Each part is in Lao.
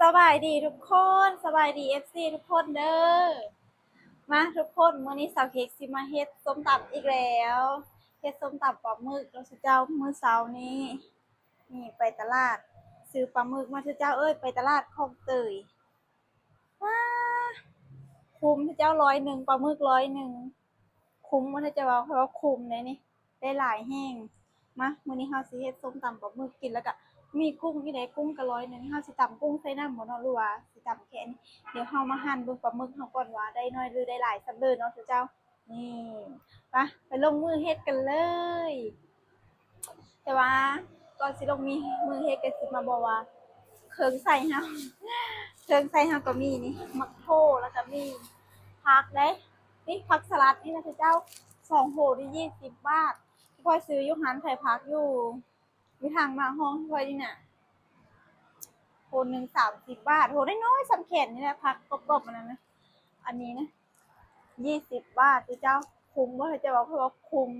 ສະບາຍດີທຸກຄົນ ສະບາຍດີເອັຟຊີທຸກຄົນເດີ. ມາທຸກຄົນ ມື້ນີ້ສາວເຄັກຊິມາເຮັດສົ້ມຕຳອີກແລ້ວ ເຮັດສົ້ມຕຳປາໝຶກເນາະເຈົ້າ. ມື້ເຊົ້ານີ້ ນີ້ໄປຕະຫຼາດ ຊື້ປາໝຶກມາເຈົ້າເອີຍ ໄປຕະຫຼາດຄອງເຕີຍ. ວ້າ ຄຸ້ມເຈົ້າ ຮ້ອຍໜຶ່ງ ປາໝຶກຮ້ອຍໜຶ່ງ ຄຸ້ມບໍ່ ຖ້າຈະເວົ້າ ຂ້ອຍວ່າຄຸ້ມເດ້ນີ້ ໄດ້ຫຼາຍແຮງ. ມາ ມື້ນີ້ເຮົາຊິເຮັດສົ້ມຕຳປາໝຶກກິນ ແລ້ວກະມີກຸ້ງອີກເດ້ ກຸ້ງກະຮ້ອຍໜຶ່ງ. ເຮົາຊິຕຳກຸ້ງໃສ່ນຳບໍ່ເນາະ ຫຼືວ່າຊິຕຳແຄ່ນີ້? ດຽວເຮົາມາຫັ່ນເບິ່ງປາໝຶກເຮົາກ່ອນວ່າໄດ້ໜ້ອຍ ຫຼືໄດ້ຫຼາຍສ່ຳໃດເນາະເຈົ້າ. ນີ້ ໄປ ໄປລົງມືເຮັດກັນເລີຍ. ແຕ່ວ່າກ່ອນຊິລົງມີ ມືເຮັດ ກໍຊິມາບອກວ່າເຄື່ອງໃຊ້ເຮົາ ເຄື່ອງໃຊ້ເຮົາກໍມີນີ້ ໝາກໂທ ແລ້ວກໍມີຜັກເດ້. ນີ້ຜັກສະຫຼັດນີ້ນະເຈົ້າ ສອງໂຫນີ້ ຊາວບາດ. ຂ້ອຍຊື້ຢູ່ຮ້ານຂາຍຜັກຢູ່ ຢູ່ທາງມາຫ້ອງຂ້ອຍນີ້ນະ ໂຫໜຶ່ງ ຊາວບາດ. ໂຫນ້ອຍໆ ສ່ຳແຂນນີ້ແຫຼະ ຜັກກອບໆ ອັນນັ້ນນະ. ອັນນີ້ນະ ຊາວບາດເຈົ້າ. ຄຸ້ມບໍ່ ເຈົ້າວ່າ ເພາະວ່າຄຸ້ມ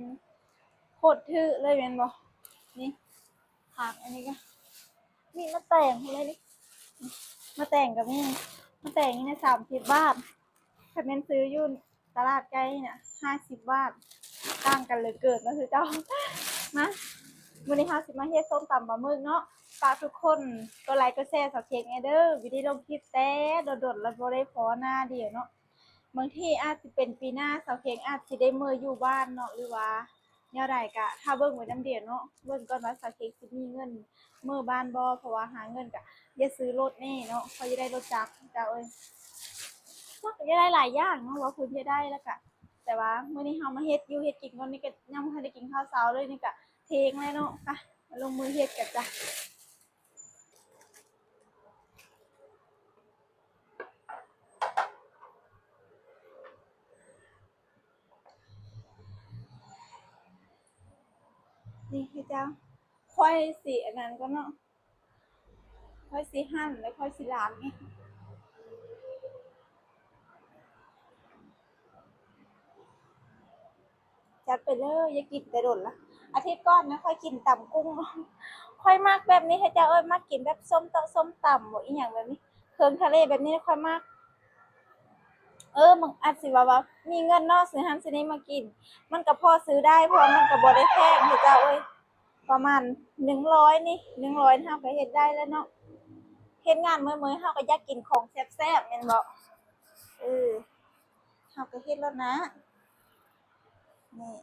ໂຄດຖືກເລີຍແມ່ນບໍ່? ນີ້ ຜັກອັນນີ້ກໍມີ ໝາກແຕງເລີຍນີ້ ໝາກແຕງກໍມີ. ໝາກແຕງນີ້ນະ ຊາວບາດ. ຄັນແມ່ນຊື້ຢູ່ຕະຫຼາດໃກ້ນີ້ນະ ຫ້າສິບບາດ. ຕ່າງກັນເຫຼືອເກີນເນາະເຈົ້າ. ມາ ມື້ນີ້ເຮົາຊິມາເຮັດສົ້ມຕຳປາໝຶກເນາະ. ຝາກທຸກຄົນກົດໄລກົດແຊສາວເຄັກແດ່ເດີ. ບໍ່ໄດ້ລົງຄລິບແຕ່ດົນໆ ແລ້ວບໍ່ໄດ້ພໍໜ້າດຽວເນາະ. ບາງທີອາດຊິເປັນປີໜ້າ ສາວເຄັກອາດຊິໄດ້ເມືອຢູ່ບ້ານເນາະ ຫຼືວ່າແນວໃດ ກະຖ້າເບິ່ງໄວ້ນຳດຽວເນາະ. ເບິ່ງກ່ອນວ່າສາວເຄັກຊິມີເງິນເມືອບ້ານບໍ່ ເພາະວ່າຫາເງິນກະຢາກຊື້ລົດແດ່ເນາະ ເພາະຢາກໄດ້ລົດຈັກເຈົ້າເອີຍ. ມັກຢາກໄດ້ຫຼາຍຢ່າງເນາະ ວ່າເພິ່ນຢາກໄດ້ ແລ້ວກະ ແຕ່ວ່າມື້ນີ້ເຮົາມາເຮັດຢູ່ເຮັດກິນກ່ອນ. ນີ້ກະຍັງບໍ່ທັນໄດ້ກິນເຂົ້າເຊົ້າເລີຍ ນີ້ກະທ່ຽງແລ້ວເນາະ. ໄປ ມາລົງມືເຮັດກັນຈ້ະ. ນີ້ເຈົ້າ ຂ້ອຍຊິອັນນັ້ນກ່ອນເນາະ ຂ້ອຍຊິຫັ່ນ ແລ້ວຂ້ອຍຊິລ້າງນີ້. ຈັດໄປເລີຍ ຢາກກິນແຕ່ດົນລະ. ອາທິດກ່ອນນະ ຂ້ອຍກິນຕຳກຸ້ງ ຂ້ອຍມັກແບບນີ້ເຈົ້າເອີຍ ມັກກິນແບບສົ້ມເຕາະສົ້ມຕຳບໍ ອີ່ຫຍັງແບບນີ້ ເຄື່ອງທະເລແບບນີ້ຂ້ອຍມັກ. ເອີ ມັນອາດຊິວ່າ ວ່າມີເງິນເນາະ ຊື້ຫັ້ນຊື້ນີ້ມາກິນ ມັນກໍພໍຊື້ໄດ້ ເພາະວ່າມັນກໍບໍ່ໄດ້ແພງເຈົ້າເອີຍ. ປະມານໜຶ່ງຮ້ອຍນີ້ ໜຶ່ງຮ້ອຍເຮົາກໍເຮັດໄດ້ແລ້ວເນາະ. ເຮັດງານເມື່ອຍໆ ເຮົາກໍຢາກກິນຂອງແຊບໆ ແມ່ນບໍ່? ເອີ ເຮົາກໍເຮັດໂລດນະ. ນີ້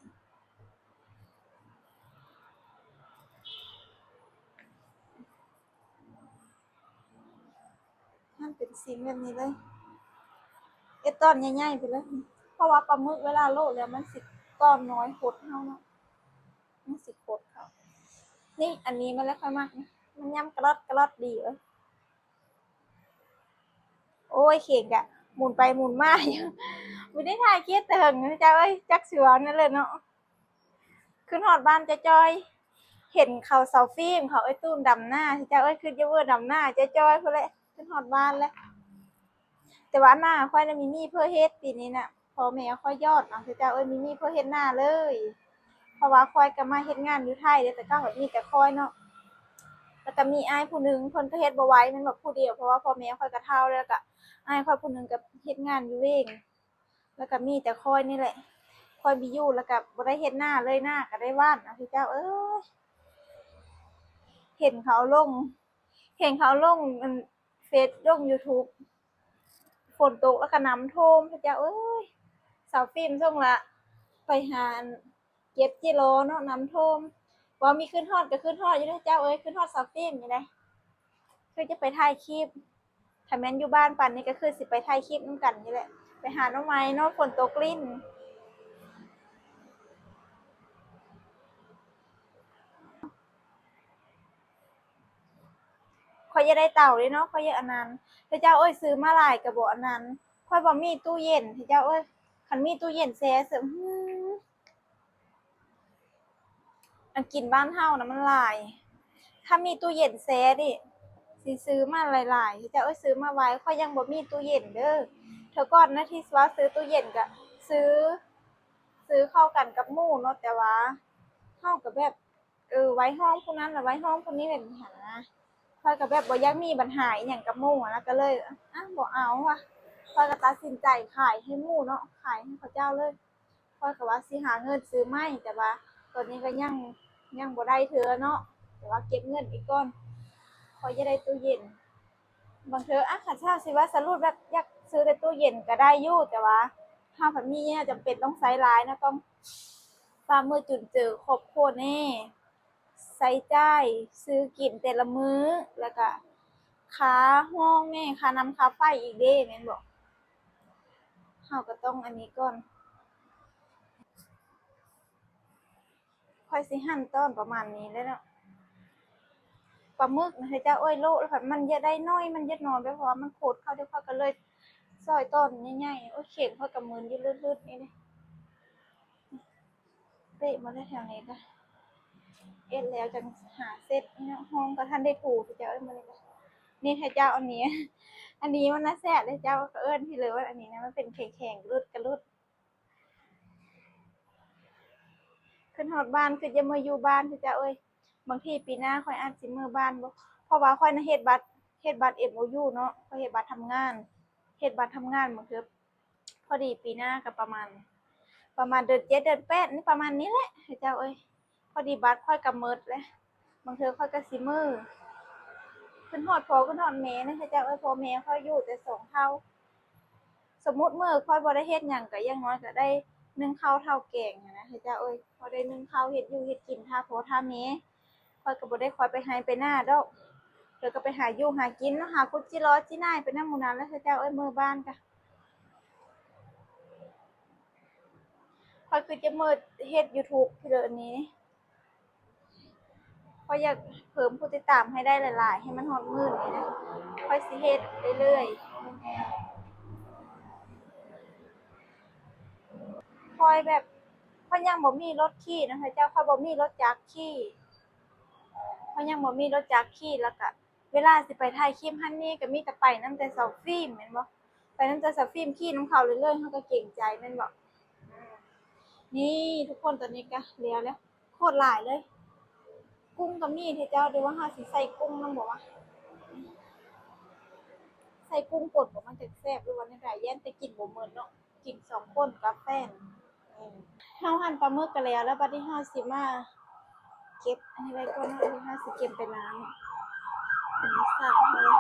ມັນເປັນຊິ້ນແບບນີ້ເລີຍ ເຮັດຕອນໃຫຍ່ໆ ໄປເລີຍ ເພາະວ່າປາໝຶກເວລາໂລະແລ້ວມັນຊິຕອນນ້ອຍ ຫົດເຮົາເນາະ ມັນຊິຫົດເຮົາ. ນີ້ ອັນນີ້ມັນແຫຼະຂ້ອຍມັກ ມັນຫຍ້ຳກະລອດກະລອດດີເອີຍ. ໂອ້ຍ ເຂງກະໝູນໄປໝູນມາຢູ່ ບໍ່ໄດ້ຖ່າຍຄລິບແຕ່ເຫິງເຈົ້າເອີຍ ຈັກຊິເວົ້າແນວໃດເນາະ. ຂຶ້ນຮອດບ້ານຈ້ອຍໆ ເຫັນເຂົາເຊົາຟີມ ເຂົາເອີ່ຍຕູນດຳນາ ເຈົ້າເອີຍ ຄືຢາກເວີດຳນາຈ້ອຍໆ ພຸ້ນແຫຼະ ຂຶ້ນຮອດບ້ານແຫຼະ. ແຕ່ວ່ານາຂ້ອຍນະມີມີເພື່ອເຮັດ ປີນີ້ນະ ພໍ່ແມ່ຂ້ອຍຢອດເອົາ ເຈົ້າເອີຍ ມີມີເພື່ອເຮັດນາເລີຍ. ເພາະວ່າຂ້ອຍກໍມາເຮັດງານຢູ່ໄທເດ້ ແຕ່ເກົ່າມີແຕ່ຂ້ອຍເນາະ ແລ້ວກໍມີອ້າຍຜູ້ໜຶ່ງ ເພິ່ນກໍເຮັດບໍ່ໄຫວ ແມ່ນແບບຜູ້ດຽວ ເພາະວ່າພໍ່ແມ່ຂ້ອຍກໍເຖົ້າແລ້ວ ແລ້ວກໍອ້າຍຂ້ອຍຜູ້ໜຶ່ງກໍເຮັດງານຢູ່ເວງ ແລ້ວກໍມີແຕ່ຂ້ອຍນີ້ແຫຼະ ຂ້ອຍບໍ່ຢູ່ ແລ້ວກໍບໍ່ໄດ້ເຮັດນາເລີຍ ນາກໍໄດ້ຫວ່ານເອົາ ເຈົ້າເອີຍ. ເຫັນເຂົາລົງ ເຫັນເຂົາລົງອັນເຟສ ລົງຢູທູບ ຝົນຕົກແລ້ວກໍນ້ຳຖ້ວມ ພະເຈົ້າເອີຍ. ສາວຟິມສົ່ງລະໄປຫາອັນເກັບຈິລໍເນາະ ນ້ຳຖ້ວມ. ເວົ້າມີຄຶດຮອດກໍຄຶດຮອດຢູ່ເດ້ເຈົ້າເອີຍ ຄຶດຮອດສາວຟິມນີ້ແຫຼະ ຄືຈະໄປຖ່າຍຄລິບ. ຖ້າແມ່ນຢູ່ບ້ານປານນີ້ກໍຄືຊິໄປຖ່າຍຄລິບນຳກັນນີ້ແຫຼະ ໄປຫາໜໍ່ໄມ້ເນາະ ຝົນຕົກລິນ. ຂ້ອຍຢາກໄດ້ເຕົາເດ້ເນາະ ຂ້ອຍຢາກອັນນັ້ນ. ເຈົ້າເອີຍ ຊື້ມາຫຼາຍກໍບໍ່ອັນນັ້ນ ຂ້ອຍບໍ່ມີຕູ້ເຢັນ ເຈົ້າເອີຍ. ຄັນມີຕູ້ເຢັນແຊ່ ອື ອັນກິນບ້ານເຮົານະມັນຫຼາຍ ຖ້າມີຕູ້ເຢັນແຊ່ນີ້ ຊິຊື້ມາຫຼາຍໆ ເຈົ້າເອີຍ. ຊື້ມາໄວ້ ຂ້ອຍຍັງບໍ່ມີຕູ້ເຢັນເດີ. ເທື່ອກ່ອນນະທີ່ວ່າຊື້ຕູ້ເຢັນກະຊື້ ຊື້ເຂົ້າກັນກັບໝູ່ເນາະ ແຕ່ວ່າເຮົາກະແບບ ເອີ ໄວ້ຫ້ອງຜູ້ນັ້ນລະໄວ້ຫ້ອງຜູ້ນີ້ແບບນີ້ຫັ້ນນະ. ຂ້ອຍກໍແບບບໍ່ຢາກມີບັນຫາອີ່ຫຍັງກັບໝູ່ຫັ້ນນະ ກໍເລີຍ ອະ ບໍ່ເອົາວ່າ ຂ້ອຍກໍຕັດສິນໃຈຂາຍໃຫ້ໝູ່ເນາະ ຂາຍໃຫ້ເຂົາເຈົ້າເລີຍ. ຂ້ອຍກໍວ່າຊິຫາເງິນຊື້ໃໝ່ ແຕ່ວ່າຕອນນີ້ກໍຍັງ ຍັງບໍ່ໄດ້ເທື່ອເນາະ ແຕ່ວ່າເກັບເງິນໄວ້ກ່ອນ. ຂ້ອຍຢາກໄດ້ຕູ້ເຢັນ ບາງເທື່ອ ອະ ຄັນຖ້າຊິວ່າສະຫຼຸບແບບຢາກຊື້ແຕ່ຕູ້ເຢັນກໍໄດ້ຢູ່ ແຕ່ວ່າເຮົາພັດມີແນວຈຳເປັນຕ້ອງໃຊ້ຫຼາຍເນາະ ຕ້ອງປາກມື້ຈຸນເຈືອຄອບຄົວແດ່ ໃຊ້ຈ່າຍຊື້ກິນແຕ່ລະມື້ ແລ້ວກະຄ່າຫ້ອງແດ່ ຄ່ານ້ຳຄ່າໄຟອີກເດ້ ແມ່ນບໍ່? ເຮົາກໍຕ້ອງອັນນີ້ກ່ອນ. ຂ້ອຍຊິຫັນຕອນປະມານນີ້ແຫຼະເນາະ ປາໝຶກນະເຈົ້າເອີຍ ໂລລະພັດມັນຢາກໄດ້ໜ້ອຍ ມັນຢາກໜ້ອຍ ແບບວ່າມັນໂຄດເຂົ້າ ເຈົ້າຂ້ອຍກໍເລີຍຊອຍຕອນໃຫຍ່ໆ. ໂອ້ຍ ແຂນຂ້ອຍກໍມຶນຢູ່ລຶດໆນີ້ເດ້. ເປະໝົດແລ້ວແຖວນີ້ກະ ເຮັດແລ້ວຈັ່ງຫາເຊັດເນາະ ຫ້ອງກໍທັນໄດ້ຖູເຈົ້າເອີຍ ມື້ນີ້ກະ ນີ້ເຈົ້າ ອັນນີ້ ອັນນີ້ມັນນະແຊບເດ້ເຈົ້າ ເຂົາເອີ້ນທີ່ເລີຍວ່າ ອັນນີ້ນະ ມັນເປັນແຂງໆ ກະລຸດກະລຸດ. ຂຶ້ນຮອດບ້ານ ຄືຈະເມືອຢູ່ບ້ານເຈົ້າເອີຍ. ບາງທີປີໜ້າຂ້ອຍອາດຊິເມືອບ້ານບໍ່ ເພາະວ່າຂ້ອຍນະເຮັດບັດ ເຮັດບັດເອັມໂອຢູເນາະ ຂ້ອຍເຮັດບັດທຳງານ ເຮັດບັດທຳງານບາງເທື່ອ ພໍດີປີໜ້າກໍປະມານ ປະມານເດືອນເຈັດເດືອນແປດນີ້ ປະມານນີ້ແຫຼະເຈົ້າເອີຍ. ພໍດີບັດຂ້ອຍກໍໝົດແລ້ວ ບາງເທື່ອຂ້ອຍກໍຊິເມືອ ຂຶ້ນຮອດພໍ່ຂຶ້ນຮອດແມ່ນະເຈົ້າເອີຍ. ພໍ່ແມ່ຂ້ອຍຢູ່ແຕ່ສອງເຜົ່າ ສົມມຸດມື້ຂ້ອຍບໍ່ໄດ້ເຮັດຫຍັງ ກໍຢ່າງໜ້ອຍກໍໄດ້ໜຶ້ງເຂົ້າເທົ່າແກງຫັ້ນນະເຈົ້າເອີຍ. ພໍໄດ້ໜຶ້ງເຂົ້າ ເຮັດຢູ່ເຮັດກິນ ຖ້າພໍ່ຖ້າແມ່ ຂ້ອຍກໍບໍ່ໄດ້ຄ່ອຍໄປໄຮ່ໄປນາດອກ ແລ້ວກໍໄປຫາຢູ່ຫາກິນເນາະ ຫາຂຸດຈີ່ລໍຈີ່ໜ້າຍໄປນຳໝູ່ນັ້ນແຫຼະເຈົ້າເອີຍ. ເມືອບ້ານກະ ຂ້ອຍຄືຈະເມີເຮັດຢູທູບເທື່ອນີ້ ຂ້ອຍຢາກເພີ່ມຜູ້ຕິດຕາມໃຫ້ໄດ້ຫຼາຍໆ ໃຫ້ມັນຮອດໝື່ນນີ້ນະ ຂ້ອຍຊິເຮັດເລື້ອຍໆ. ຂ້ອຍແບບ ຂ້ອຍຍັງບໍ່ມີລົດຂີ່ນະເຈົ້າ ຂ້ອຍບໍ່ມີລົດຈັກຂີ່ ຂ້ອຍຍັງບໍ່ມີລົດຈັກຂີ່ ແລ້ວກະ ເວລາຊິໄປຖ່າຍຄລິບຫັ້ນນີ້ ກໍມີແຕ່ໄປນຳແຕ່ສາວຟິມແມ່ນບໍ່? ໄປນຳແຕ່ສາວຟິມ ຂີ່ນຳເຂົາເລື້ອຍໆ ເຮົາກໍເກງໃຈແມ່ນບໍ່? ນີ້ທຸກຄົນ ຕອນນີ້ກໍແລ້ວແລ້ວ ໂຄດຫຼາຍເລີຍ. ກຸ້ງກໍມີເດ້ເຈົ້າ ຫຼືວ່າເຮົາຊິໃສ່ກຸ້ງນຳບໍ່ວະ? ໃສ່ກຸ້ງປົນບໍ່ ມັນຈັ່ງແຊບ ຫຼືວ່າແນວໃດ? ຢ້ານແຕ່ກິນບໍ່ໝົດເນາະ. ກິນສອງຄົນກັບແຟນ. ເອີ ເຮົາຫັ່ນປາໝຶກກໍແລ້ວ ແລ້ວບັດນີ້ເຮົາຊິມາເກັບອັນນີ້ໄວ້ກ່ອນເນາະ ແລ້ວເຮົາຊິເກັບໄປລ້າງ. ອັນນີ້ຊັກເນາະ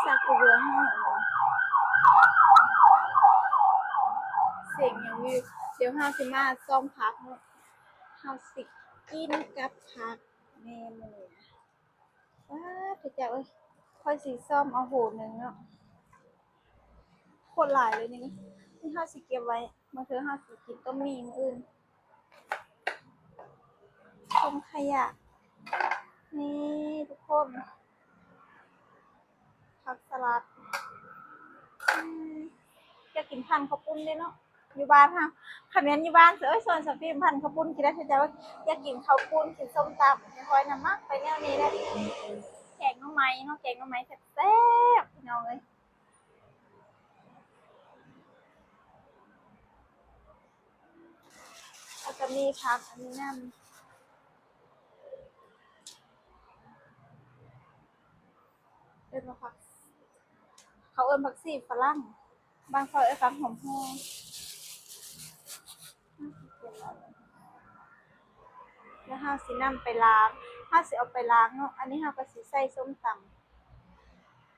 ຊັກກະເບື້ອງເຮົາ. ສຽງຫຍັງຢູ່? ດຽວເຮົາຊິມາຊອມຜັກເນາະ ເຮົາຊິກິນກັບຜັກແນ່ມື້ນີ້. ປາດ ເຈົ້າເອີຍ ຂ້ອຍຊິຊອມເອົາໂຫໜຶ່ງເນາະ ໂຄດຫຼາຍເລີຍນີ້. ນີ້ເຮົາຊິເກັບໄວ້ ບາງເທື່ອເຮົາຊິກິນຕົ້ມໝີ່ມື້ອື່ນ. ຖົງຂະຫຍະ ນີ້ທຸກຄົນ ຜັກສະຫຼັດ. ອືມ ຢາກກິນພັນເຂົ້າປຸ້ນເດ້ເນາະ ຢູ່ບ້ານຫັ້ນ. ຄັນແມ່ນຢູ່ບ້ານ ເອີຍ ສວນສາວຟິມ ພັນເຂົ້າປຸ້ນກິນໄດ້ເຈົ້າ. ຢາກກິນເຂົ້າປຸ້ນ ກິນສົ້ມຕຳ ຂ້ອຍນະມັກໄປແນວນີ້ແຫຼະ. ແກງໜໍ່ໄມ້ເນາະ ແກງໜໍ່ໄມ້ແຊບໆ ພີ່ນ້ອງເອີຍ. ແລ້ວກໍມີຜັກອັນນີ້ນຳ ເອີ້ນວ່າຜັກ ເຂົາເອີ້ນຜັກຊີຝຣັ່ງ ບ້ານຂ້ອຍເອີ້ນຜັກຫອມແຮງ. ແລ້ວເຮົາຊິນຳໄປລ້າງ ເຮົາຊິເອົາໄປລ້າງເນາະ. ອັນນີ້ເຮົາກໍຊິໃສ່ສົ້ມຕຳ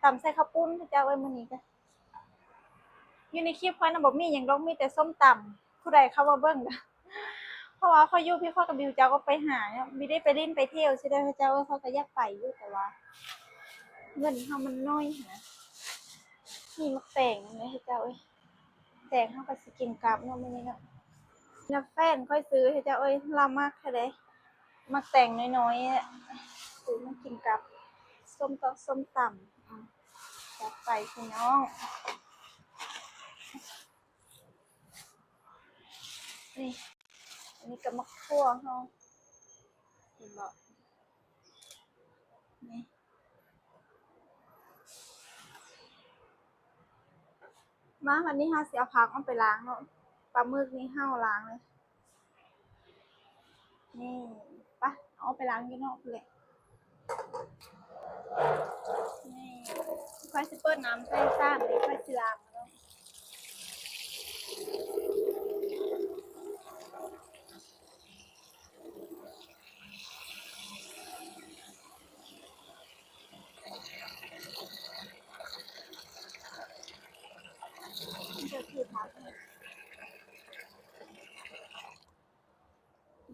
ຕຳໃສ່ເຂົ້າປຸ້ນເຈົ້າເອີຍ. ມື້ນີ້ກໍ ຢູ່ໃນຄລິບຂ້ອຍນະ ບໍ່ມີຫຍັງດອກ ມີແຕ່ສົ້ມຕຳ. ຜູ້ໃດເຂົ້າມາເບິ່ງນະ ເພາະວ່າຂ້ອຍຢູ່ພີ້ ຂ້ອຍກໍບໍ່ຮູ້ຈັກວ່າໄປຫາເນາະ ບໍ່ໄດ້ໄປຫຼິ້ນໄປທ່ຽວຊິໄດ້. ເຈົ້າເອີຍ ຂ້ອຍກໍຢາກໄປຢູ່ ແຕ່ວ່າເງິນເຮົາມັນໜ້ອຍຫັ້ນນະ. ມີໝາກແຕງນຳເດ້ເຈົ້າເອີຍ ແຕງເຮົາກໍຊິກິນກັບເນາະມື້ນີ້ເນາະ. ນະ ແຟນຂ້ອຍຊື້ໃຫ້ເຈົ້າເອີຍ ລາວມັກແທ້ເດ້ ໝາກແຕງນ້ອຍໆ ຊື້ມາກິນກັບສົ້ມຕຳ ສົ້ມຕຳ. ອືມ ຈັດໄປພີ່ນ້ອງ. ນີ້ ອັນນີ້ກໍໝາກຖົ່ວເຮົາ ເຫັນບໍ່ ນີ້. ມາ ວັນນີ້ເຮົາຊິເອົາຜັກອອກໄປລ້າງເນາະ. ປາໝຶກນີ້ເຮົາລ້າງເລີຍ. ນີ້ ໄປ ເອົາໄປລ້າງຢູ່ນອກພຸ້ນແຫຼະ. ນີ້ ຂ້ອຍຊິເປີດນ້ຳໃສ່ຊ້າງ ແລ້ວຂ້ອຍຊິລ້າງເນາະ.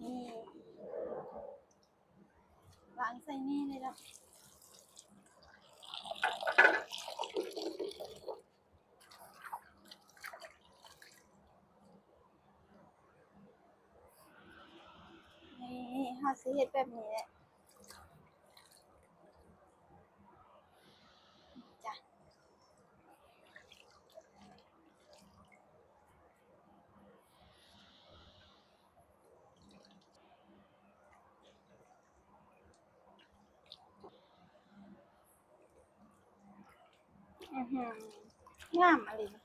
ນີ້ ວາງໃສ່ນີ້ເລີຍເນາະ. ນີ້ ເຮົາຊິເຮັດແບບນີ້ແຫຼະ ຈ້ະ. ອືຫື ງາມອີ່ຫຼີ.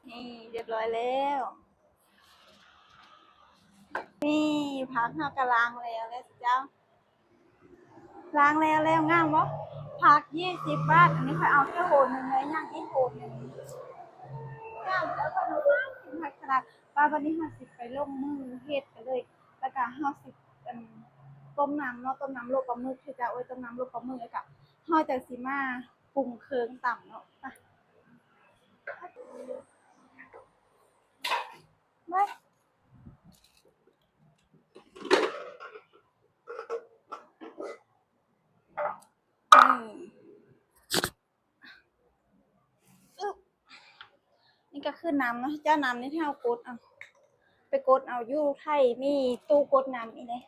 ນີ້ ຮຽບຮ້ອຍແລ້ວ. ນີ້ ຜັກເຮົາກໍລ້າງແລ້ວແຫຼະເຈົ້າ. ລ້າງແລ້ວແລ້ວ ງາມບໍ່? ຜັກ ຊາວບາດ ອັນນີ້ຂ້ອຍເອົາແຄ່ໂຫໜຶ່ງເລີຍ ຍັງອີກໂຫໜຶ່ງ. ງາມແລ້ວ ຂ້ອຍວ່າກິນຜັກຂະໜາດ. ວ່າບັດນີ້ເຮົາຊິໄປລົງມືເຮັດກັນເລີຍ ແລ້ວກະເຮົາຊິ ອັນ ຕົ້ມນ້ຳເນາະ ຕົ້ມນ້ຳລົວກປາໝຶກ ຄືຈະ ໂອ້ຍ ຕົ້ມນ້ຳລົວກປາໝຶກ ແລ້ວກະເຮົາຈັ່ງຊິມາປຸງເຄື່ອງຕຳເນາະ. ໄປ ໄປ. ອືມ ອຶບ ນີ້ກໍຄືນ້ຳເນາະ ເຈົ້າ. ນ້ຳນີ້ທີ່ເຮົາກົດເອົາ ໄປກົດເອົາຢູ່ໄທ ມີຕູ້ກົດນ້ຳອີ່ເດ້.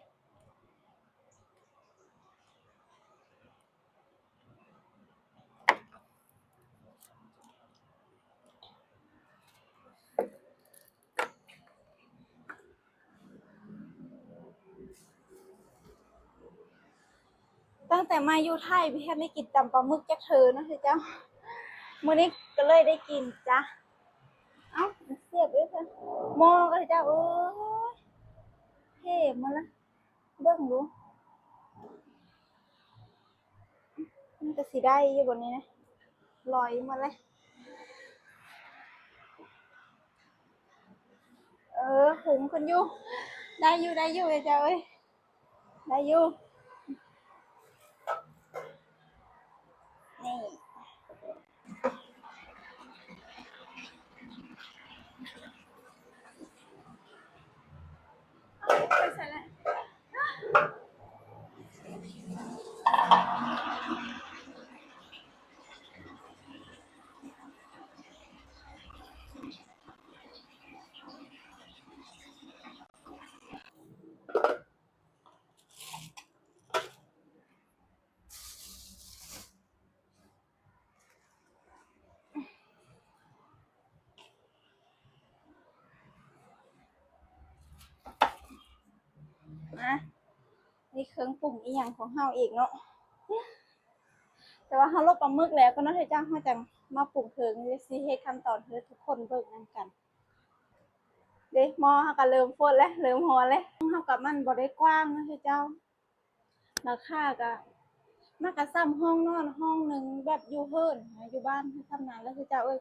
ຕັ້ງແຕ່ມາຢູ່ໄທ ບໍ່ທັນໄດ້ກິນຕຳປາໝຶກຈັກເທື່ອເນາະເຈົ້າ. ມື້ນີ້ກໍເລີຍໄດ້ກິນຈ້ະ. ເອົ້າ ສຽບເດ້ອ ໝໍ້ກໍເຈົ້າເອີຍ ເພໝົດລະ. ເບິ່ງດູ ມັນກະຊິໄດ້ຢູ່ບໍ່ນີ້ນະ ລອຍໝົດເລີຍ. ເອີ ຫຸງຂຶ້ນຢູ່ ໄດ້ຢູ່ ໄດ້ຢູ່ເຈົ້າເອີຍ ໄດ້ຢູ່. ນີ້ ເອົາໄປໃສ່ແລ້ວ. ມາ ນີ້ເຄື່ອງປຸງອີ່ຫຍັງຂອງເຮົາອີກເນາະ. ແຕ່ວ່າເຮົາລົວກປາໝຶກແລ້ວກໍເນາະ ເຮົາຈັ່ງ ເຮົາຈັ່ງມາປຸງເຄື່ອງ ຊິເຮັດຂັ້ນຕອນໃຫ້ທຸກຄົນເບິ່ງນຳກັນ. ເດ້ ໝໍ້ເຮົາກໍເລີ່ມຟົດແລ້ວ ເລີ່ມຮ້ອນແລ້ວ. ເຮົາກໍມັນບໍ່ໄດ້ກວ້າງເນາະເຈົ້າ. ຫຼັງຄາກະ ມັນກະສ່ຳຫ້ອງນອນຫ້ອງໜຶ່ງແບບຢູ່ເຮືອນນະ ຢູ່ບ້ານສ່ຳນັ້ນແຫຼະເຈົ້າເອີຍ.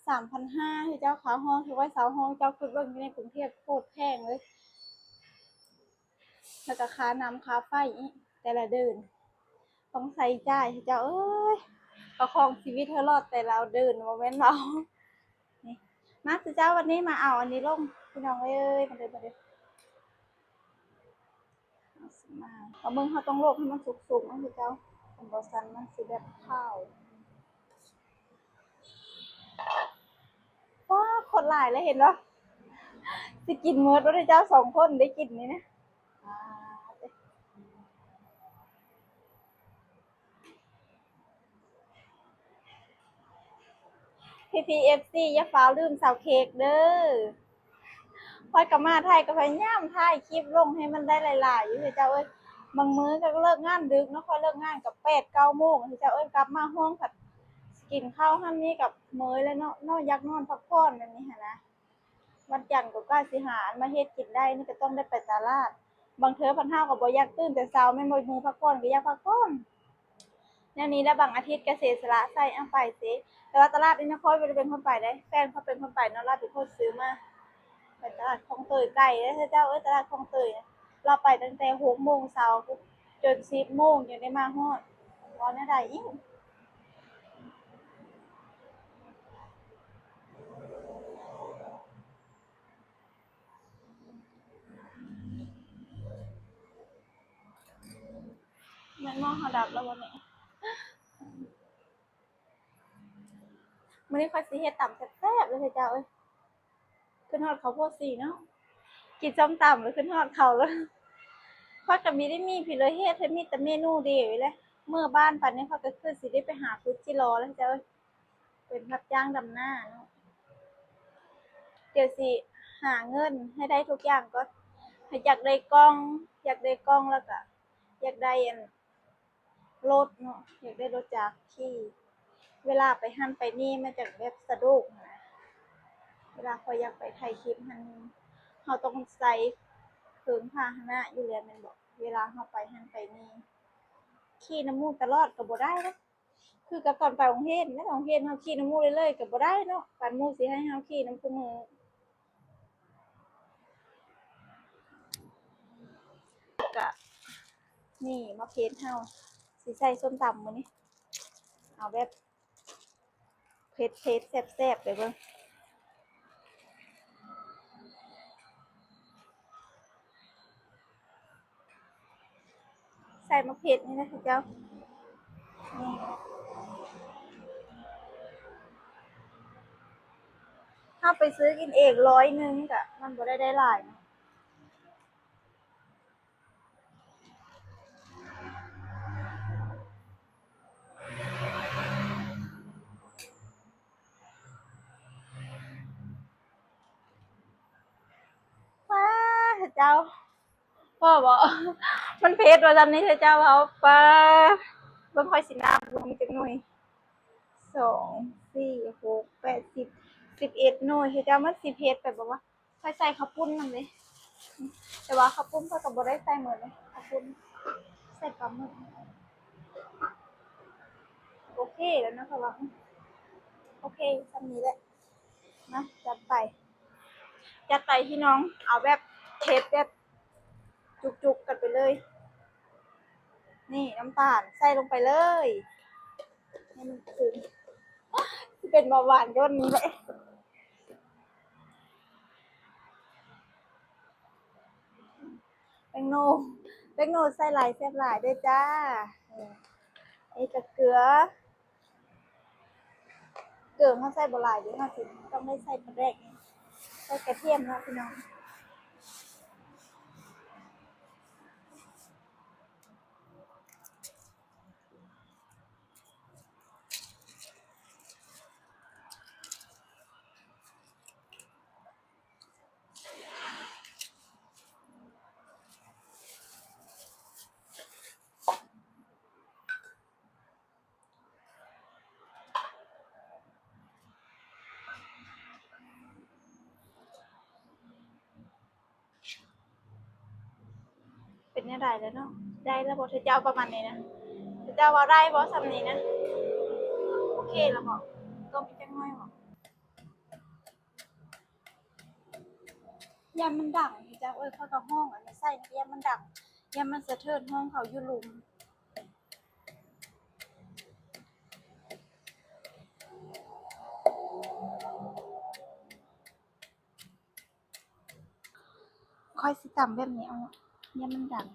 ສາມພັນຫ້າເຈົ້າ ຄ່າຫ້ອງ ຖືວ່າເຊົ່າຫ້ອງ ເຈົ້າຄິດເບິ່ງ ຢູ່ໃນກຸງເທບໂຄດແພງເລີຍ. ແລ້ວກະຄ່ານ້ຳຄ່າໄຟອີກ ແຕ່ລະເດືອນຕ້ອງໃຊ້ຈ່າຍເຈົ້າເອີຍ. ປະຄອງຊີວິດໃຫ້ລອດແຕ່ລະເດືອນ ບໍ່ແມ່ນເວົ້າ. ນີ້ ມາເຈົ້າ ວັນນີ້ມາເອົາອັນນີ້ລົງ ພີ່ນ້ອງເອີຍ ມາເດີ ມາເດີ. ເອົາຊິມາ ປາໝຶກເຮົາຕ້ອງລວກໃຫ້ມັນສຸກໆເນາະເຈົ້າ ຄັນບໍ່ຊັ້ນມັນຊິແບບຄາວ. ວ້າ ໂຄດຫຼາຍເລີຍ ເຫັນບໍ່? ຊິກິນໝົດບໍ່ເຈົ້າ ສອງຄົນໄດ້ກິນນີ້ນະ. ອ່າ ພີ່ໆ ເອັຟຊີ ຢ່າຟ້າວລືມສາວເຄ້ກເດີ. ຂ້ອຍກໍມາໄທກໍພະຍາຍາມຖ່າຍຄລິບລົງໃຫ້ມັນໄດ້ຫຼາຍໆຢູ່ເດີເຈົ້າເອີຍ. ບາງມື້ກໍເລີກງານດຶກເນາະ, ຂ້ອຍເລີກງານກໍແປດເກົ້າໂມງ ເຈົ້າເອີຍ, ກັບມາຫ້ອງພັດກິນເຂົ້າຫັ້ນນີ້ກໍເມີຍແລ້ວເນາະ, ນອນ ຢາກນອນພັກຜ່ອນແບບນີ້ຫັ້ນນະ. ວັນຈັນກໍກວ່າຊິຫາອັນມາເຮັດກິນໄດ້ນີ້ ກໍຕ້ອງໄດ້ໄປຕະຫຼາດ. ບາງເທື່ອພັດເຮົາກໍບໍ່ຢາກຕື່ນແຕ່ເຊົ້າ ແມ່ນບໍ່? ມື້ພັກຜ່ອນກໍຢາກພັກຜ່ອນ. ແນວນີ້ລະ ບາງອາທິດກໍເສຍສະຫຼະໃຊ້ ເອົາໄປເສ. ແຕ່ວ່າຕະຫຼາດນີ້ນະ ຂ້ອຍບໍ່ໄດ້ເປັນຄົນໄປເດ້, ແຟນຂ້ອຍເປັນຄົນໄປເນາະ, ລາວເປັນຄົນຊື້ມາ. ໄປຕະຫຼາດຄອງເຕີຍ ໄກເດ້ເຈົ້າເອີຍ, ຕະຫຼາດຄອງເຕີຍ ລາວໄປຕັ້ງແຕ່ຫົກໂມງເຊົ້າພຸ້ນ ຈົນສິບໂມງຈຶ່ງໄດ້ມາຮອດ. ເວົ້າແນວໃດອີກ? ແມ່ນບໍ່? ເຮົາດັບແລ້ວບໍ່ນີ້? ມື້ນີ້ຂ້ອຍຊິເຮັດຕຳແຊບໆເລີຍເຈົ້າເອີຍ. ຂຶ້ນຮອດເຂົ້າໂພດສີເນາະ, ກິນສົ້ມຕຳແລ້ວຂຶ້ນຮອດເຂົ້າເລີຍ. ຂ້ອຍກໍມີໄດ້ມີພີເລີເຮັດ ເຮັດມີແຕ່ເມນູດຽວນີ້ແຫຼະ. ເມືອບ້ານປານນີ້ຂ້ອຍກໍຄືຊິໄດ້ໄປຫາຂຸດຈິລໍແລ້ວເຈົ້າເອີຍ, ເປັນຮັບຈ້າງດຳນາເນາະ. ດຽວຊິຫາເງິນໃຫ້ໄດ້ທຸກຢ່າງກ່ອນ. ຢາກໄດ້ກ້ອງ, ຢາກໄດ້ກ້ອງ ແລ້ວກໍຢາກໄດ້ອັນ ລົດເນາະ, ຢາກໄດ້ລົດຈັກຂີ່ ເວລາໄປຫັ້ນໄປນີ້ມັນຈັ່ງແບບສະດວກນະ. ເວລາຂ້ອຍຢາກໄປຖ່າຍຄລິບຫັ້ນ ເຮົາຕ້ອງໃຊ້ເຄື່ອງພາຫະນະຢູ່ແລ້ວແມ່ນບໍ່? ເວລາເຮົາໄປຫັ້ນໄປນີ້ ຂີ່ນຳໝູ່ຕະຫຼອດກໍບໍ່ໄດ້ເດ້. ຄືກັບຕອນໄປໂຮງຮຽນນະ, ໂຮງຮຽນເຮົາຂີ່ນຳໝູ່ເລື້ອຍໆກໍບໍ່ໄດ້ເນາະ, ປານໝູ່ຊິໃຫ້ເຮົາຂີ່ນຳຄູ່ມື້. ກະນີ້ໝາກເຜັດເຮົາຊິໃສ່ສົ້ມຕຳມື້ນີ້, ເອົາແບບເຜັດໆ ແຊບໆ ໄປເບິ່ງ. ໃສ່ໝາກເຜັດນີ້ນະເຈົ້າ, ນີ້ ເຮົາໄປຊື້ກິນເອງຮ້ອຍໜຶ່ງກະມັນບໍ່ໄດ້ ໄດ້ຫຼາຍເນາະ. ປ້າເຈົ້າ ພໍບໍ່? ມັນເຜັດວ່າຊັ້ນນີ້ເຈົ້າ. ເອົາ ປ້າ ເບິ່ງຂ້ອຍຊິນັບເບິ່ງມີຈັກໜ່ວຍ, ສອງ ສີ່ ຫົກ ແປດ ສິບ ສິບເອັດໜ່ວຍເຈົ້າ. ມັນຊິເຜັດໄປບໍ່ວະ? ຂ້ອຍໃສ່ເຂົ້າປຸ້ນນຳເດ້, ແຕ່ວ່າເຂົ້າປຸ້ນຂ້ອຍກໍບໍ່ໄດ້ໃສ່ໝົດເດ້, ເຂົ້າປຸ້ນໃສ່ປາໝຶກ. ໂອເຄແລ້ວນະ ຂ້ອຍວ່າ ໂອເຄ ສ່ຳນີ້ແຫຼະ. ມາ ຈັດໄປ ຈັດໄປພີ່ນ້ອງ, ເອົາແບບເຜັດແບບຈຸກໆກັນໄປເລີຍ. ນີ້ ນ້ຳຕານໃສ່ລົງໄປເລີຍ ໃຫ້ມັນຂຸ້ນ, ຊິເປັນເບົາຫວານຍ້ອນນີ້ແຫຼະ. ແປ້ງໂນ ແປ້ງໂນໃສ່ຫຼາຍແຊບຫຼາຍເດີ້ຈ້າ. ເອີ ອັນນີ້ກໍເກືອ, ເກືອເຮົາໃສ່ບໍ່ຫຼາຍເດ້, ເຮົາຊິຕ້ອງໄດ້ໃສ່ປາແດກ ໃສ່ກະທຽມເນາະພີ່ນ້ອງ. ເປັນແນວໃດແລ້ວເນາະ? ໄດ້ແລ້ວບໍ່? ເຈົ້າເວົ້າປະມານນີ້ນະ, ເຈົ້າເວົ້າໄດ້ບໍ່ສ່ຳນີ້ນະ? ໂອເຄແລ້ວບໍ່? ຕົ້ມອີກຈັກໜ້ອຍບໍ່? ຢ້ານມັນດັງ ເຈົ້າເອີຍ, ເຂົາກໍຮ້ອງອັນນີ້ໃສ່ ຢ້ານມັນດັງ, ຢ້ານມັນສະເທີນຫ້ອງເຂົາຢູ່ລຸ່ມ. ຂ້ອຍຊິຕຳແບບນີ້ເອົາ ຢ້ານມັນດັງ.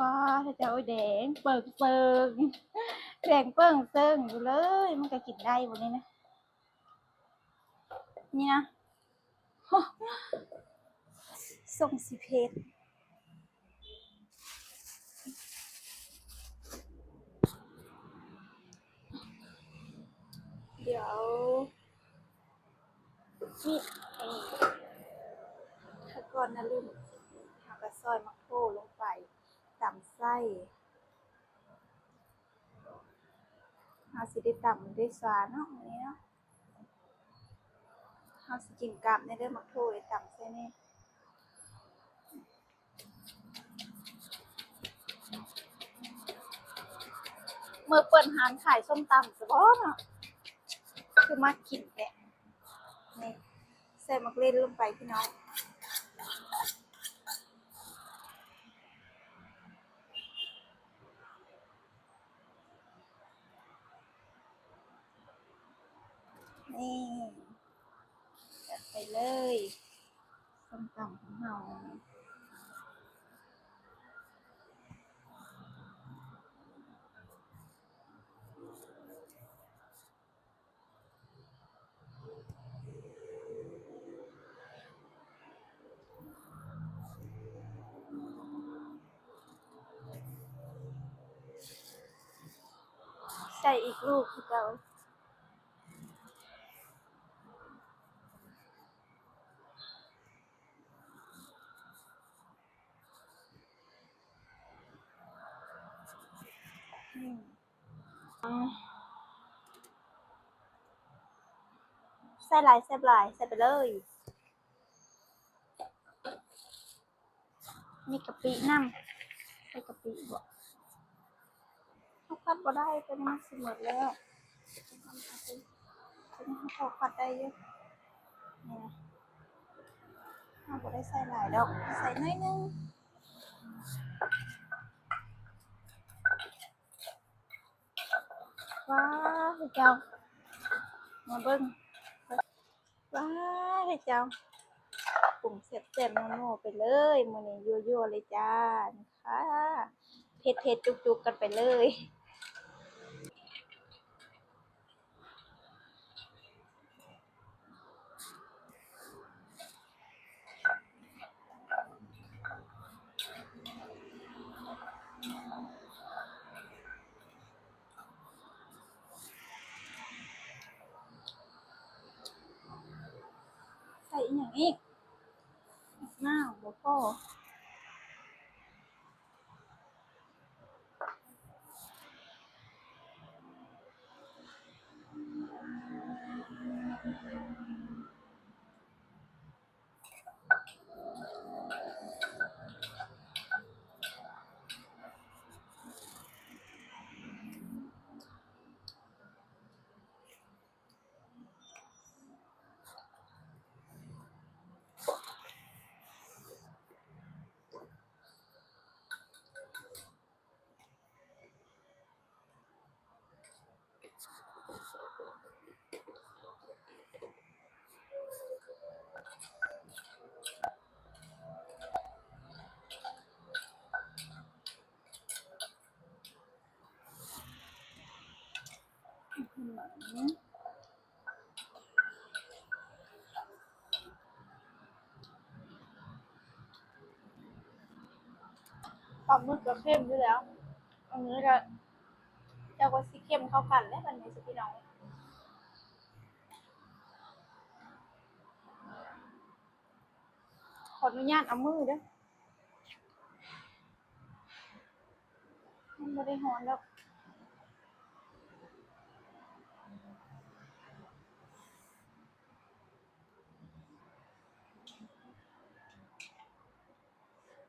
ວ້າ ເຈົ້າ ແດງເປິງເຊີງ ແດງເປິງເຊີງຢູ່ເລີຍ. ມັນກະກິນໄດ້ບໍ່ນີ້ນະ? ນີ້ນະ ໂຮ ຊົງຊິເຜັດ. ດຽວ ມີດ ເອີ ຖ້າກ່ອນນະລືມ ເຮົາກະຊອຍໝາກໂທລົງໄປ ຕຳໃສ່. ເຮົາຊິໄດ້ຕຳດ້ວຍຊາເນາະ ມື້ນີ້ເນາະ. ເຮົາຊິກິນກັບແດ່ເດີ ໝາກໂທໄດ້ຕຳໃສ່ແດ່. ມື້ເປີດຮ້ານຂາຍສົ້ມຕຳຊະບໍ່ເນາະ ຄືມັກກິນແທ້. ນີ້ ໃສ່ໝາກເລັ່ນລົງໄປພີ່ນ້ອງ. ນີ້ ຈັດໄປເລີຍ ສົ້ມຕຳຂອງເຮົາ. ໃສ່ອີກລູກຄືເກົ່າ. ໃສ່ຫຼາຍແຊບຫຼາຍ ໃສ່ໄປເລີຍ. ມີກະປິນຳ ໃສ່ກະປິບໍ່? ເຮົາຄັດບໍ່ໄດ້ ໂຕນີ້ມັນຊິໝົດແລ້ວ. ໂຕນີ້ເຮົາພໍຄັດໄດ້ຢູ່ ນີ້ນະ. ເຮົາບໍ່ໄດ້ໃສ່ຫຼາຍດອກ ໃສ່ໜ້ອຍໜຶ່ງ. ວ້າວ ເຈົ້າ ມາເບິ່ງ ວ້າວ ເຈົ້າ ປຸງແຊບໆ ນົວໆ ໄປເລີຍ ມື້ນີ້ ຍົວໆ ເລີຍຈ້າ. ນີ້ຄ່ະ ເຜັດໆ ຈຸກໆ ກັນໄປເລີຍ. ໃສ່ອີ່ຫຍັງອີກ? ໝາກນາວບໍ່ພໍ. ປາໝຶກກໍເຂັ້ມຢູ່ແລ້ວ ອັນນີ້ກໍຈັກວ່າຊິເຂັ້ມເທົ່າກັນແຫຼະ ບັດນີ້ຊິພີ່ນ້ອງ. ຂໍອະນຸຍາດເອົາມືເດີ້ ມັນບໍ່ໄດ້ຮ້ອນດອກ.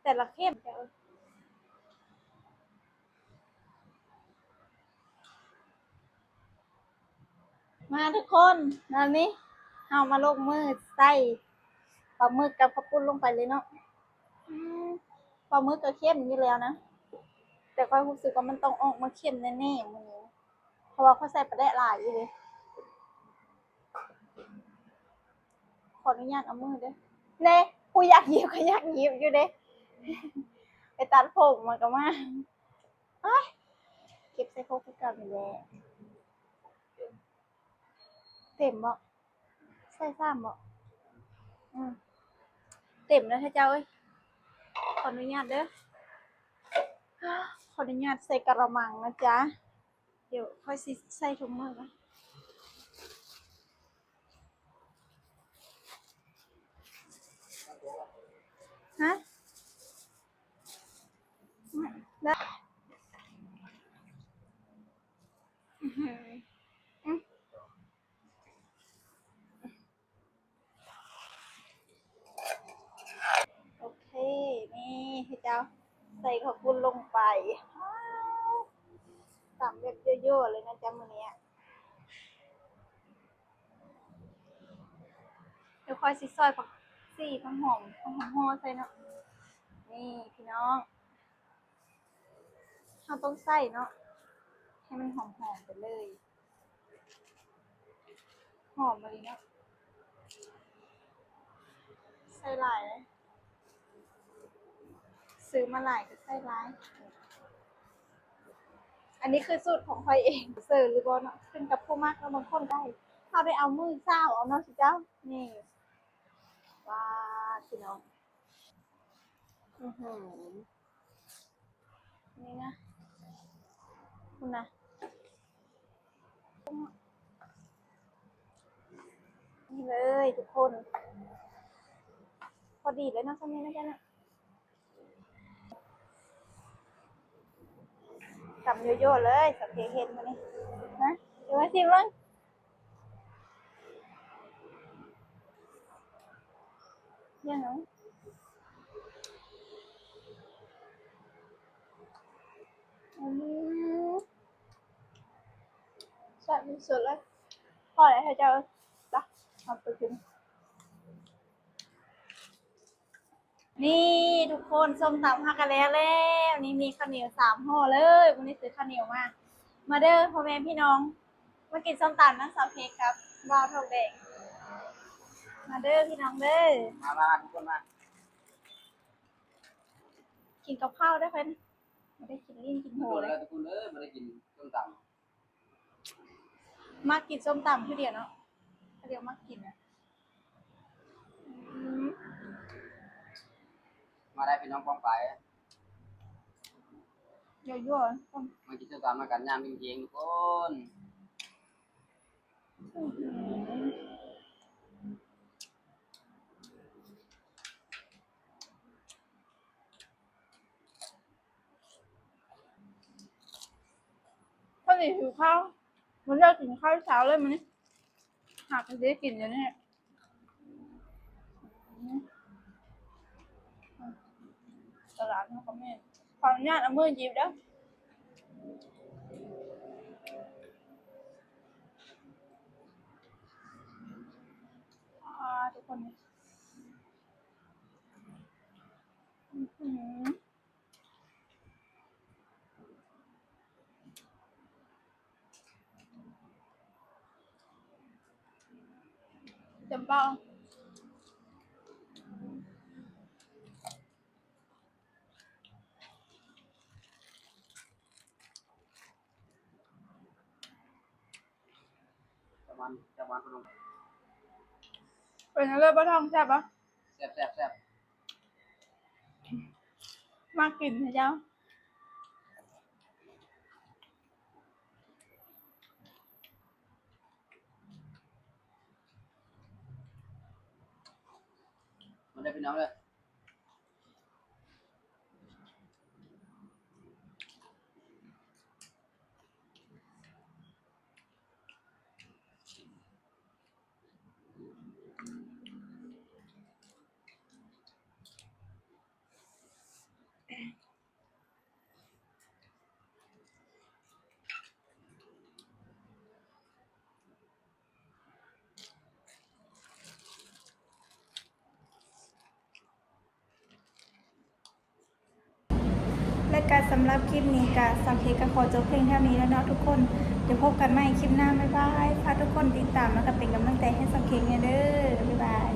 ແຕ່ລະເຂັມ ມາທຸກຄົນ ຕອນນີ້ເຮົາມາລົງມືໃສ່ປາໝຶກກັບເຂົ້າປຸ້ນລົງໄປເລີຍເນາະ. ອືມ ປາໝຶກກໍເຂັ້ມຢູ່ແລ້ວນະ ແຕ່ຂ້ອຍຮູ້ສຶກວ່າມັນຕ້ອງອອກມາເຂັ້ມແນ່ໆ ມື້ນີ້ ເພາະວ່າຂ້ອຍໃສ່ປາແດກຫຼາຍອີ່ຫຼີ. ຂໍອະນຸຍາດເອົາມືເດີ້ ແນ່ ຜູ້ຢາກຫຍິບກໍຢາກຫຍິບຢູ່ເດ້. ໄປຕັດຜົມມັນກໍມາ. ໂອ້ຍ ເກັບໃສ່ໂຄກຄືເກົ່ານີ້ແຫຼະ. ເຕັມບໍ່? ໃສ່ຊ້ຳບໍ່? ອືມ ເຕັມແລ້ວເຈົ້າເອີຍ. ຂໍອະນຸຍາດເດີ ຂໍອະນຸຍາດໃສ່ກະລະມັງນະຈ໊ະ. ດຽວຂ້ອຍຊິໃສ່ຖົງມືກ່ອນ. ຮະ? ໄດ້. ອື ອື. ໂອເຄ ນີ້ເຈົ້າ ໃສ່ເຂົ້າປຸ້ນລົງໄປ. ຕຳແບບຍົວໆເລີຍນະຈ໊ະມື້ນີ້. ດຽວຂ້ອຍຊິຊອຍຜັກຊີ ຜັກຫອມ ຫອມຫໍ່ໃສ່ເນາະ. ນີ້ພີ່ນ້ອງ ເຮົາຕ້ອງໃສ່ເນາະ ໃຫ້ມັນຫອມໆໄປເລີຍ. ຫອມອີ່ຫຼີເນາະ. ໃສ່ຫຼາຍ ຊື້ມາຫຼາຍກໍໃສ່ຫຼາຍ. ອັນນີ້ຄືສູດຂອງຂ້ອຍເອງ ເສີຫຼືບໍ່ເນາະ ຂຶ້ນກັບຜູ້ມັກເນາະ. ບາງຄົນໄດ້ ເຮົາໄດ້ເອົາມື້ເຊົ້າເອົາເນາະ ຊິເຈົ້າ. ນີ້ ວ້າ ພີ່ນ້ອງ ອືຫື ນີ້ນະ ພຸ້ນນະ ນີ້ເລີຍທຸກຄົນ. ພໍດີເລີຍເນາະ ສ່ຳນີ້ນະຈ໊ະເນາະ. ຕຳໂຍໂຍ່ເລີຍ ສາວເພັກເຮັດມື້ນີ້ນະ. ເອົາມາຊິມເບິ່ງ. ຍັງ ອືມ ແຊບທີ່ສຸດເລີຍ. ພໍແລ້ວເຈົ້າ ໄປ ເອົາໄປກິນ. ນີ້ທຸກຄົນ ສົ້ມຕຳເຮົາກໍແລ້ວແລ້ວ. ນີ້ມີເຂົ້າໜຽວສາມຫໍ່ເລີຍ ມື້ນີ້ຊື້ເຂົ້າໜຽວມາ. ມາເດີພໍ່ແມ່ພີ່ນ້ອງ ມາກິນສົ້ມຕຳນຳສາວເພັກກັບບ່າວທອງແດງ. ມາເດີພີ່ນ້ອງເດີ ມາໆ ທຸກຄົນມາ. ກິນກັບເຂົ້າໄດ້ເພິ່ນ ບໍ່ໄດ້ກິນລີ້ນກິນໂຫ ດົນແລ້ວທຸກຄົນເອີຍ ບໍ່ໄດ້ກິນສົ້ມຕຳ. ມັກກິນສົ້ມຕຳຜູ້ດຽວເນາະ ຜູ້ດຽວມັກກິນນະ. ອືມ ມາໄດ້ພີ່ນ້ອງປ້ອງປາຍ ຍົວໆ ມາກິນສົ້ມຕຳນຳກັນຍາມທ່ຽງໆ ທຸກຄົນ. ອືຫື ພໍດີຫິວເຂົ້າ ບໍ່ໄດ້ກິນເຂົ້າເຊົ້າເລີຍມື້ນີ້ ຫາກະຊິໄດ້ກິນດຽວນີ້. ຕະຫຼາດເຮົາກໍມີ ຂໍອະນຸຍາດເອົາມືຫຍິບເດີ. ອ່າ ທຸກຄົນ ອືຫື ເຕັມປາກ. ຈະຫວານ ຈະຫວານ ເປັນຈັ່ງໃດ ບໍ່ທອງ ແຊບບໍ່? ແຊບໆໆ ມາກິນເຈົ້າ ມາເດີພີ່ນ້ອງເດີ. ແລະກະສຳລັບຄລິບນີ້ກະ ສາວເພັກກະຂໍຈົບພຽງເທົ່ານີ້ແລ້ວເນາະທຸກຄົນ. ດຽວພົບກັນໃໝ່ຄລິບໜ້າ ບາຍບາຍ. ຝາກທຸກຄົນຕິດຕາມ ແລະກະເປັນກຳລັງໃຈໃຫ້ສາວເພັກແດ່ເດີ. ບາຍບາຍ.